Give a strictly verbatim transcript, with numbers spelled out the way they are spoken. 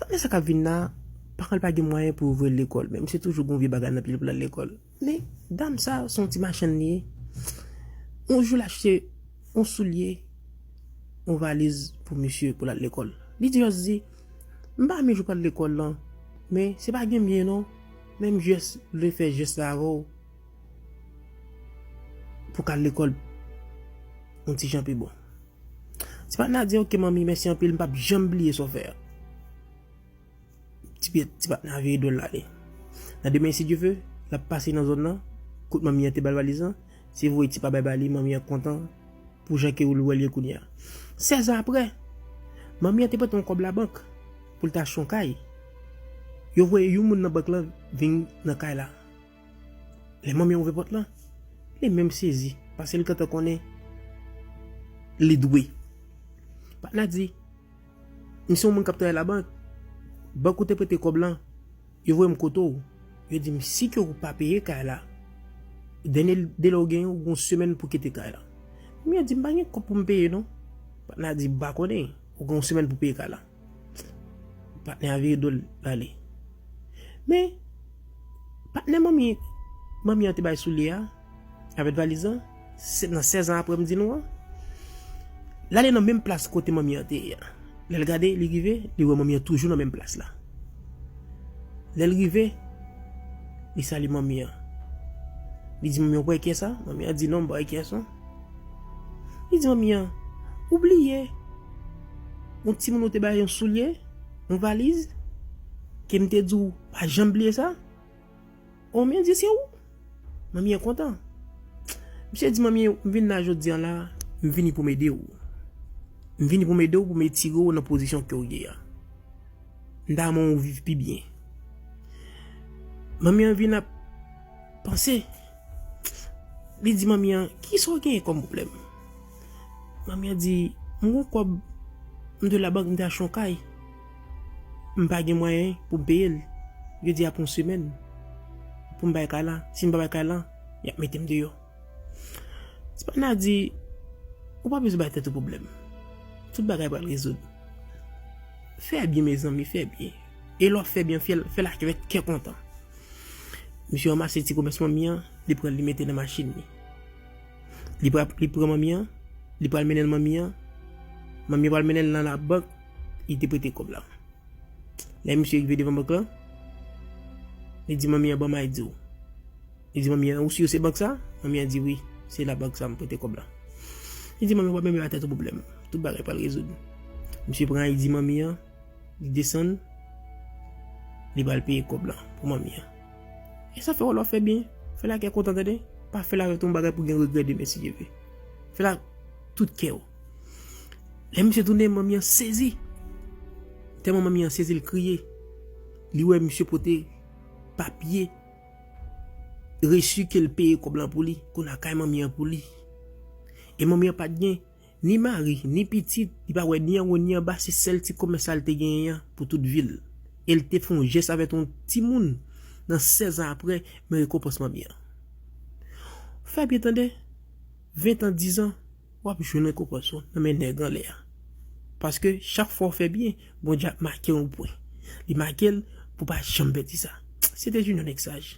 Tande sa k ap vin la, paran l pa gen mwayen pou ouvri l lekòl, men misye toujou gen yon vye bagay nan pye l pou l al lekòl. Men, dam sa, se yon ti machann li ye. Yon jou, l achte yon soulye, yon valiz pou misye pou l al lekòl. Li di, jis di, "M pa renmen jan w pral lekòl lan, men se pa gen byen non, men m jis vle fè jès la avè w pou w ka al lekòl yon ti jan pi bon." Ti patnè a di, "Oke, manmi, mèsi anpil, m p ap janm bliye sa w fè a." Ti pye, ti patnè a vire do l ale. Nan demen, si Dye vle, l ap pase nan zòn nan, kot manmi an te ba l valiz lan. Se vre, ti pa bay ba li, manmi an kontan pou jan ke l wè l ye kounye a. Sèz an apre, manmi an te prete yon kòb labank pou l ta achte yon kay. Yo voye yon moun nan bank lan vin nan kay la. Lè manmi an ouvè pòt lan, li menm sezi, paske l gentan konnen li dwe. Patnè a di, "M se yon moun k ap travay labank. Bank ou te prete kòb lan, yo voye m kote w. Yo di m, si ke ou pa peye kay la, dènye delè ou genyen, ou gen yon semèn pou kite kay la." Manmi an di, "M pa gen kòb pou m peye non." Patnè a di, "M pa konnen, ou gen yon semèn pou peye kay la." Patnè a vire do l ale. Men, patnè manmi, manmi an te bay soulye a, avèk valiz lan, se nan sèz an apre m di nou an, l ale nan menm plas kote manmi an te ye a. Lè l gade, li rive, li wè manmi an toujou nan menm plas la. Lè l rive, li salye manmi an. Li di manmi an, "Ou pa wè kiyès sa?" Manmi an di, "Non, m pa wè kiyès non." Li di manmi an, "Ou bliye yon timoun ou te bay yon soulye, yon valiz, ke m te di w pa janm bliye sa?" Manmi an di, "Se ou?" Manmi an kontan. Misye di manmi an, "M vin la jodi an la, m vini pou m ede w. M vini pou m ede w, pou m etire w nan pozisyon ke w ye a. M ta renmen w viv pi byen." Manmi an vin ap panse. Li di manmi an, "Kisa w genyen kòm pwoblèm?" Manmi an di, "M gen yon kòb, m te labank, m te achte yon kay. M pa gen mwayen pou m peye l. Yo di apre yon semèn pou m bay kay la. Si m pa bay kay la, y ap mete m deyò." Ti patnè a di, "Ou pa bezwen bay tèt ou pwoblèm. Tout bagay pral rezoud. Fè byen, mezanmi, fè byen. E lè w ap fè byen, fè l, fè l avèk kè kontan." Misye ranmase ti komès manmi an, li pran l, li mete nan machin li. Li pran, li pran manmi an, li pral mennen l manmi an. Manmi an pral mennen l nan labank, li te prete kòb la. Lè misye rive devan bank lan, li di manmi an, "Ban m I D ou." Li di manmi an, "Ou si se bank sa?" Manmi an di, "Wi, se labank sa m prete kòb la." Li di manmi an, "Pa menm bay tèt ou pwoblèm. Tout bagay pral rezoud." Misye pran I D manmi an, li desann, li pral peye kòb la pou manmi an. E sa fè w lè w fè byen, fè l ak kè kontan, tande. Pa fè l avèk yon bagay pou gen regrè demen, si Dye vle. Fè l ak tout kè w. Lè misye tounen, manmi an sezi. Tèlman manmi an sezi, l kriye. Li wè misye pote papye resi ke l peye kòb lan pou li, kounye a kay manmi an pou li. E manmi an pa t gen ni mari, ni pitit, li pa wè ni anwo ni anba, se sèl ti komès sa l te genyen an pou tout vi l. E l te fè yon jès avèk yon timoun nan sèz an apre, men rekonpans manmi an. Fè byen tande, ven tan, diz an, w ap jwenn rekonpans ou nan men nèg anlè a. Paske chak fwa w fè byen, Bondye ap make yon pwen. Li make l pou pa janm pèdi sa. Se te Junior Nèg Saj.